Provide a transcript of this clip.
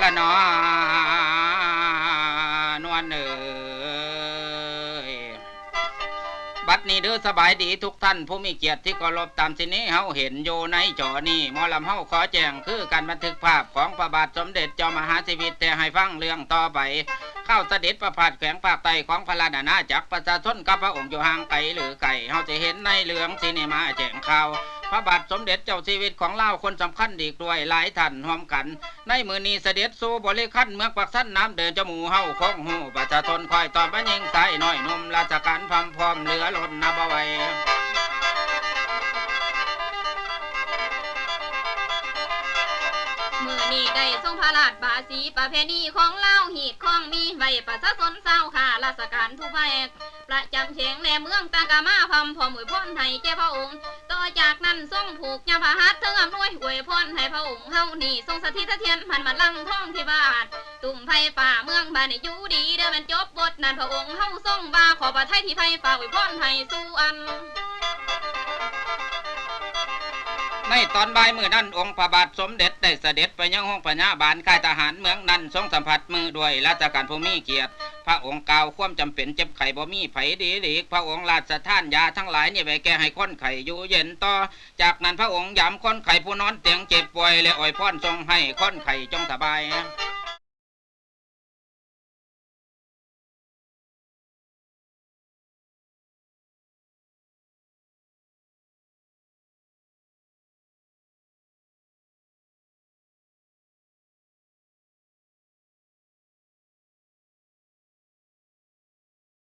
ລະເນາະ ນວນເອີຍ. ບັດນີ້ເດີ ສະບາຍດີທຸກທ່ານຜູ້ມີກຽດທີ່ເຄົາລົບ. ຕາມທີ່ນີ້ເຮົາເຫັນຢູ່ໃນຈໍນີ້ ໝໍລຳເຮົາຂໍແຈ້ງ ຄືການບັນທຶກພາບຂອງພະບາດສົມເດັດເຈົ້າມະຫາຊີວິດແຕ່ໃຫ້ຟັງເລື່ອງຕໍ່ໄປ. ຄາວສະເດັດປະພາດແຂວງພາກໃຕ້ຂອງພະລາຊະອານາຈັກ ປະຊາຊົນກັບພະອົງຢູ່ຫ່າງໄກຫຼືໃກ້ ເຮົາຊິເຫັນໃນເລື່ອງທີ່ນີ້ມາແຈ້ງຂ່າວ ພະບາດສົມເດັດເຈົ້າຊີວິດຂອງລາວ ຄົນສຳຄັນອີກດ້ວຍຫຼາຍທ່ານຮ່ວມກັນ. ໃນມື້ນີ້ສະເດັດສູ່ບໍລິຄັນເມືອງປາກຊັນ ນຳເດີນເຈົ້າໝູ່ເຮົາຄົງຮູ້ ປະຊາຊົນຄອຍຕ້ອນ ມາຍິງຊາຍນ້ອຍໜຸ່ມ ລາຊະການພຣຳພ້ອມເຫຼືອລົ້ນນັບບໍ່ໄຫວ. ມື້ນີ້ໄດ້ຊົງພະລາດບາສີ ປະເພນີຂອງລາວ ຮີດຄອງມີໄວ້ປະຊາຊົນຊາວຂ້າລາຊະການທຸກພະແອກ ປະຈຳແຂວງ ແລະ ເມືອງຕ່າງກະມາ ພຣຳພ້ອມອວຍພອນໃຫ້ແກ່ພະອົງ. ຕໍ່ຈາກນັ້ນຊົງຜູກຍາພະຫັດ ເຖິງອຳນວຍອວຍພອນໃຫ້ພະອົງເຮົານີ້ ຊົງສະຖິດຖະຖຽນໝັ້ນບັນລັງທອງທິວາດ ຕຸ້ມໄພຟ້າເມືອງບ້ານໃຫ້ຢູ່ດີເດີ. ແມ່ນຈົບບົດນັ້ນ ພະອົງເຮົາຊົງວ່າ ຂໍພະໄທທີ່ໄພຟ້າອວຍພອນໃຫ້ສູ່ອັນ. ໃນຕອນບ່າຍມື້ນັ້ນ ອົງພະບາດສົມເດັດໄດ້ສະເດັດໄປຍັງໂຮງພະຍາບານຄ້າຍທະຫານເມືອງນັ້ນ ຊົງສຳຜັດມືດ້ວຍລາຊະການຜູ້ມີກຽດ. ພະອົງກ່າວຄວາມຈຳເປັນເຈັບໄຂ້ບໍ່ມີໃຜດີຫຼີກ. ພະອົງລາຊະທານຢາທັງຫຼາຍນີ້ໄວ້ແກ່ໃຫ້ຄົນໄຂ້ຢູ່ເຢັນຕໍ່. ຈາກນັ້ນພະອົງຢາມຄົນໄຂ້ຜູ້ນອນຕຽງເຈັບປ່ວຍ ແລະ ອວຍພອນສົ່ງໃຫ້ຄົນໄຂ້ຈົ່ງສະບາຍ.